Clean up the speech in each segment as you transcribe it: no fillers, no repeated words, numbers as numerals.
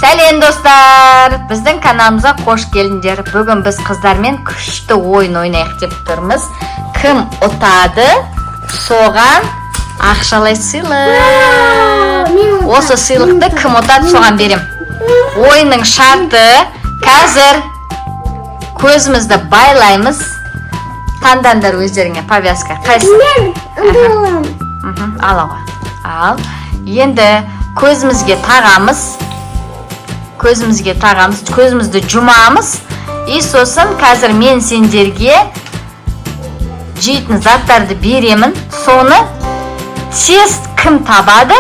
Сәлем, достар! Біздің каналымызға қош келдіңдер. Бүгін біз қыздармен күшті ойын ойнайық деп тұрмыз. Кім ұтады, соған ақшалай сыйлық. Осы сыйлықты кім ұтады, соған берем. Ойынның шарты: қазір көзімізді байлаймыз. Таңдаңдар өздеріңе повязка. Қайсы? Мен аламын. Ала ғой. Ал, енді көзімізге тағамыз. Көзімізге тағамыз, көзімізді жұмамыз. И сосын қазір мен сендерге жейтін заттарды беремін. Соны тез кім табады,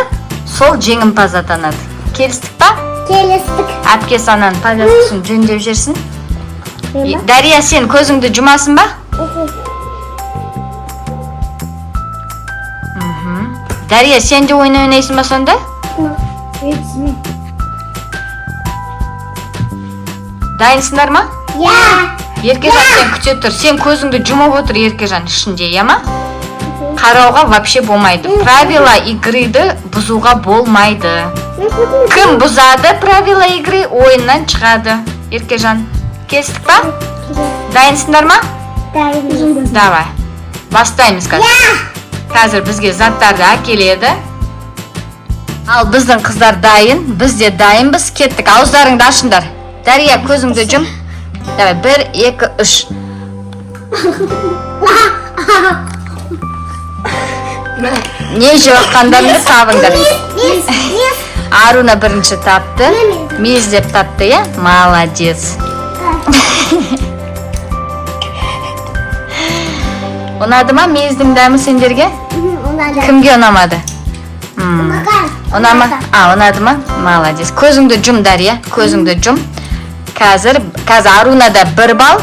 сол жеңімпаз атанады. Келістік па? Келістік. Әпкесі ананың повязкасын жөндеп жіберсін. Мен ба? Дария, сен көзіңді жұмасың ба? Мхм. Дария, сен де ойын ойнайсың ба сонда? Мен. Дайынсыңдар ма? Я. Еркежан, сен күте тұр. Сен көзіңді жұмып отыр, Еркежан, ішінде, иә ма? Қарауға вообще болмайды. Правила игрыды бұзуға болмайды. Кім бұзады правила игры, ойыннан шығады. Еркежан, келістік па? Дайынсыңдар ма? Дайынбыз. Давай. Бастаймыз қазір. Қазір бізге заттарды әкеледі. Ал біздің қыздар дайын, біз де дайынбыз. Кеттік, ауыздарыңды ашыңдар. Дария, көзіңді жұм. Давай, бір, екі, үш. Не жеп жатқандарыңды табыңдар. Мез, мез. Аруна бірінші тапты. Мен. Мез деп тапты, иә? Молодец. Ұнады ма мездің дәмі сендерге? Ұнады. Кімге ұнамады? Маған. Ұнама? А, ұнады ма? Молодец. Көзіңді жұм, Дария, көзіңді жұм. Қазір Арунада 1 балл,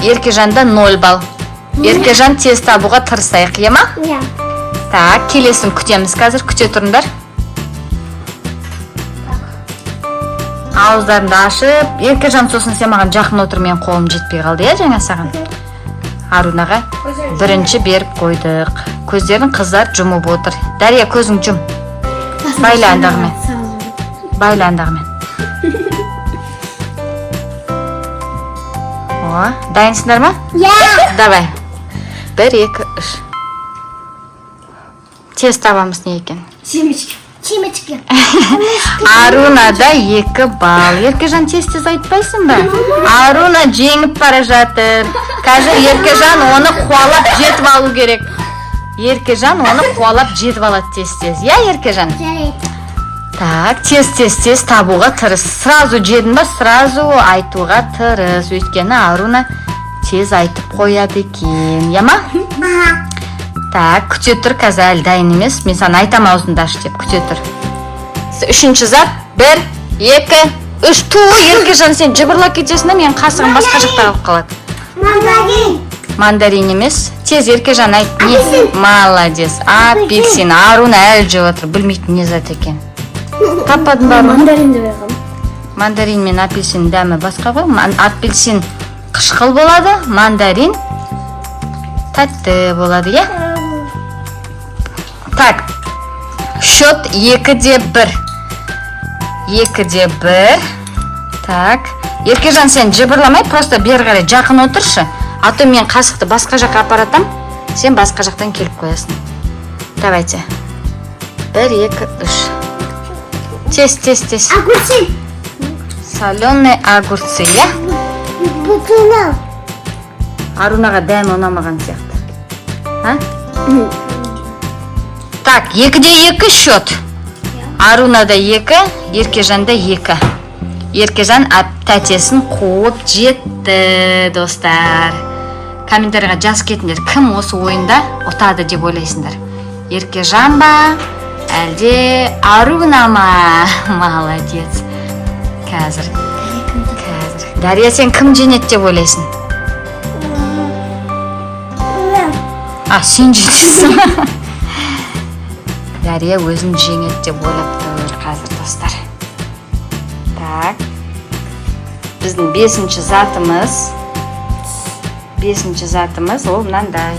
Еркежанда 0 балл. Еркежан, тез табуға тырысайық, иә ма? Иә. Так, келесін күтеміз қазір, күте тұрыңдар. Ауыздарыңды ашып, Еркежан, сосын сен маған жақын отыр, мен қолым жетпей қалды, иә, жаңа саған. Арунаға бірінші беріп қойдық. Көздерін қыздар жұмып отыр. Дария, көзің жұм. Байла андағымен. Байла андағымен. О, дайынсыңдар ма? Иә. Давай. Бір, екі, үш. Тез табамыз не екен. Семечки. Семечки. Арунада 2 балл. Еркежан, тез-тез айтпайсың ба? Аруна жеңіп бара жатыр. Қазір Еркежан оны қуалап жетіп алу керек. Еркежан оны қуалап жетіп алады тез-тез. Иә, Еркежан? Жарайды. Так, тез-тез-тез табуға тырыс. Сразу жедің ба, сразу айтуға тырыс. Өйткені Аруна тез айтып қояды екен. Иә ма? Аха. Так, күте тұр, қазір әлі дайын емес. Мен саған айтам аузыңды аш деп, күте тұр. Үшінші зат, бір, екі, үш. Ту, Еркежан, сен жыбырлап кетесің да, менің қасығым басқа жақта қалып қалады. Мандарин. Мандарин емес. Тез, Еркежан, айт. Не? Апельсин. Молодец. Апельсин. Аруна әлі жеп отыр, білмейтін не зат екен. Таппадың ба, Аруна? Мандарин деп айтқанмын. Мандарин мен апельсин дәмі басқа ғой. Апельсин қышқыл болады, мандарин тәтті болады, иә? Так, счет 2-1. 2-1. Так, Еркежан, сен жыбырламай, просто бері қарай жақын отыршы. А то мен қасықты басқа жаққа апаратам, сен басқа жақтан келіп қоясың. Давайте. Бір, екі, үш. Тез, тез, тез. Огурцы. Соленые огурцы, иә? Бутылок. Арунаға дәмі ұнамаған сияқты. А? Так, 2-2 счет. Арунада 2, Еркежанда 2. Еркежан тәтесін қуып жетті, достар. Комментарийға жазып кетіңдер, кім осы ойында ұтады деп ойлайсыңдар? Еркежан ба, әлде Аруна ма? Молодец. Қазір. Қазір. Дария, сен кім жеңеді деп ойлайсың? А, сен жеңесің. Дария өзін жеңеді деп ойлап тұр қазір, достар. Так. Біздің бесінші затымыз. Бесінші затымыз ол мынандай.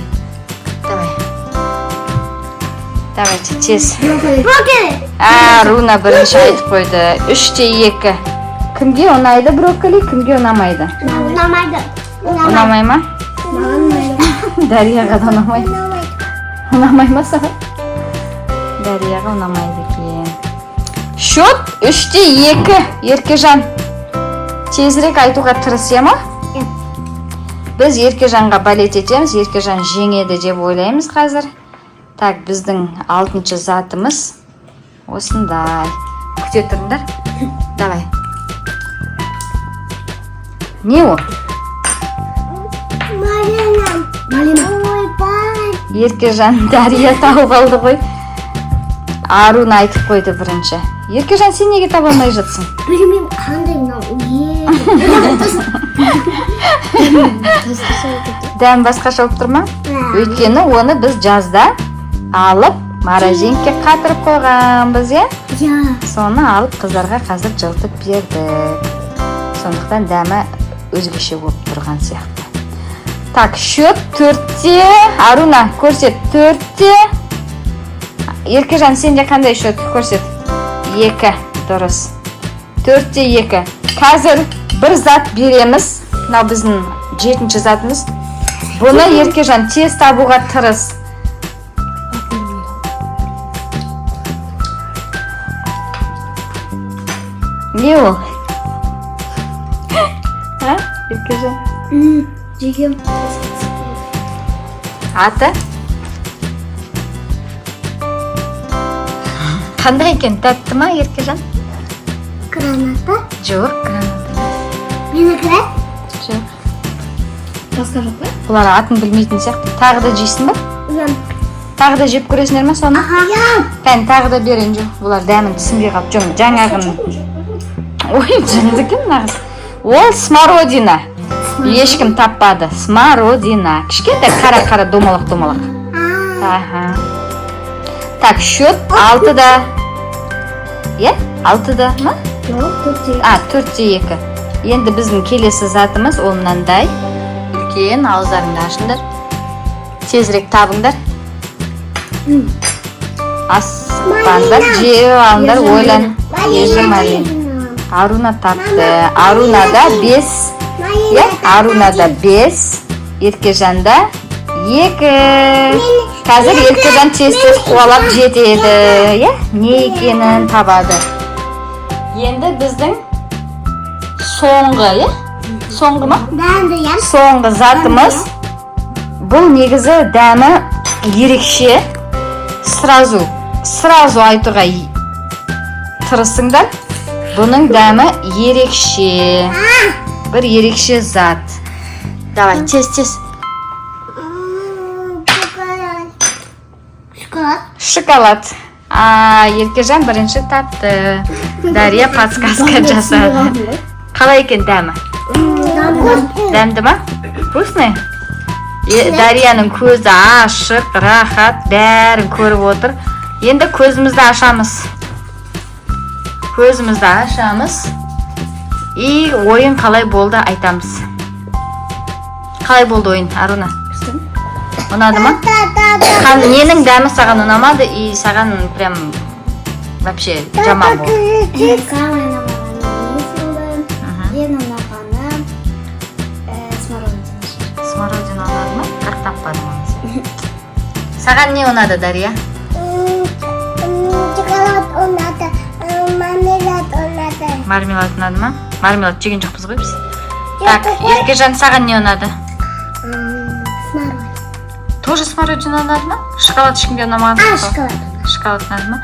Давай. Давайте, тез. Брокколи. Аруна бірінші айтып қойды. 3-2. Кімге ұнайды брокколи, кімге ұнамайды? Ұнамайды. Ұнамай ма? Ұнамайды. Дарияға да ұнамайды. Ұнамайды. Ұнамай ма саған? Дарияға ұнамайды екен. Счет 3-2. Еркежан, тезірек айтуға тырыс, иә ма? Иә. Біз Еркежанға болеть етеміз. Еркежан жеңеді деп ойлаймыз қазір. Так, біздің алтыншы затымыз осындай. Күте тұрыңдар. Давай. Не ол? Малина. Малина. Ойбай. Еркежан, Дария тауып алды ғой. Аруна айтып қойды бірінші. Еркежан, сен неге таба алмай жатсың? Білмеймін, қандай мынау. Е. Дәм басқаша болып тұр ма? Өйткені оны біз жазда алып морозилкаға қатырып қойғанбыз, иә? Иә. Соны алып қыздарға қазір жылытып бердік. Сондықтан дәмі өзгеше болып тұрған сияқты. Так, счет 4-те. Аруна, көрсет, 4-те. Еркежан, сенде қандай счет? Көрсет. 2, дұрыс. 4-2. Қазір бір зат береміз. Мынау біздің жетінші затымыз. Бұны, Еркежан, тез табуға тырыс. Не ол? А, Еркежан? Жегем. Аты? Қандай екен? Тәтті ма, Еркежан? Граната. Жоқ, граната емес. Виноград. Жоқ. Басқа жоқ па? Бұлар атын білмейтін сияқты. Тағы да жейсің ба? Иә. Тағы да жеп көресіңдер ма соны? Аха. Иә. Кәне, тағы да берейін. Жоқ, бұлар дәмін түсінбей қалып. Жоқ, жаңағын. Ой, жынды екен мына қыз. Ол смородина. Ешкім таппады. Смородина. Кішкентай қара-қара домалақ домалақ. Аха. Так, счет 6-да. Иә? 6-да ма? Жоқ, 4-те. А, 4-2. Енді біздің келесі затымыз ол мынандай. Үлкен, ауыздарыңды ашыңдар. Тезірек табыңдар. Асықпаңдар, жеп алыңдар, ойлан. Ержан, малина. Аруна тапты. Арунада 5. Иә, Арунада 5. Еркежанда 2. Қазір Еркежан тез-тез қуалап жетеді. Иә, не екенін табады. Енді біздің соңғы, иә? Соңғы ма? Дәмді, иә. Соңғы затымыз. Бұл негізі дәмі ерекше. Сразу айтуға тырысыңдар. Бұның дәмі ерекше. Бір ерекше зат. Давай, тез, тез. Шоколад. Шоколад. Шоколад. А, Еркежан бірінші тапты. Дария подсказка жасады. Қалай екен дәмі? Дәмді ма? Вкусный? Дарияның көзі ашық, рахат, бәрін көріп отыр. Енді көзімізді ашамыз. Көзімізді ашамыз. И ойын қалай болды айтамыз. Қалай болды ойын, Аруна? Ұнады ма? Ненің дәмі саған ұнамады и саған прям вообще жаман болды? Ең ұнағаны смородина. Смородина ұнады ма? Бірақ таппадым оны сен. Саған не ұнады, Дария? Шоколад ұнады, мармелад ұнады. Мармелад ұнады ма? Мармелад жеген жоқпыз ғой біз. Так, Еркежан, саған не ұнады? Смородина. Тоже смородина ұнады ма? Шоколад ешкімге ұнамаған А, жоқ қой. шоколад. Шоколад ұнады ма?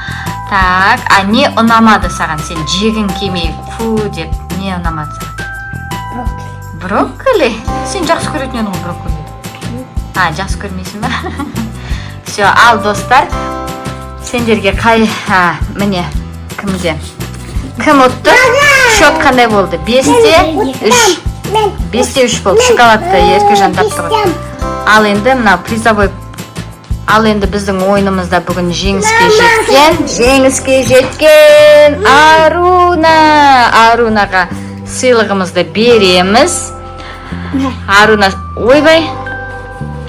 Так, а не ұнамады саған? Сен жегің келмей, фу деп не ұнамады саған? Брокколи. Брокколи? Сен жақсы көретін едің ғой брокколиді. А, жақсы көрмейсің ба? Все, ал достар, сендерге қай, а, міне, кімде? Кім ұтты? Счет қандай болды? 5-3. Мен 5-3 болды. Шоколадты Еркежан тапты ғой. Ал енді мынау призовой. Ал енді біздің ойынымызда бүгін жеңіске жеткен Аруна. Арунаға сыйлығымызды береміз. Аруна, ойбай.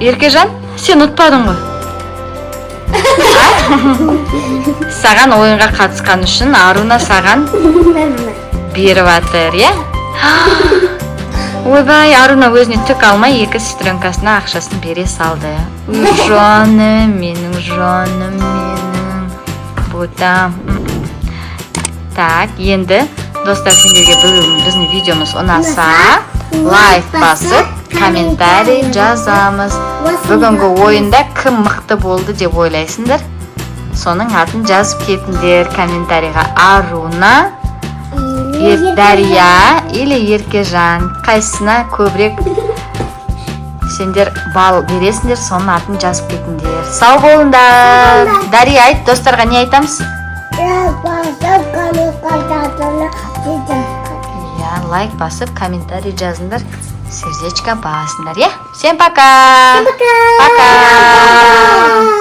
Еркежан, сен ұтпадың ғой. А? Саған ойынға қатысқан үшін Аруна саған беріп жатыр, иә. Ойбай, Аруна өзіне түк алмай, екі сестренкасына ақшасын бере салды. Ой, жаным менің, жаным менің, ботам. Так, енді, достар, сендерге бүгін біздің видеомыз ұнаса, лайк басып, комментарий жазамыз. Бүгінгі ойында кім мықты болды деп ойлайсыңдар, соның атын жазып кетіңдер комментарийға: Аруна, Дария или Еркежан. Қайсысына көбірек сендер балл бересіңдер, соның атын жазып кетіңдер. Сау болыңдар! Дария, айт достарға, не айтамыз? Басып, комментарий. Иә, лайк басып, комментарий жазыңдар, сердечко басыңдар, иә. Всем пока! Пока. Пока.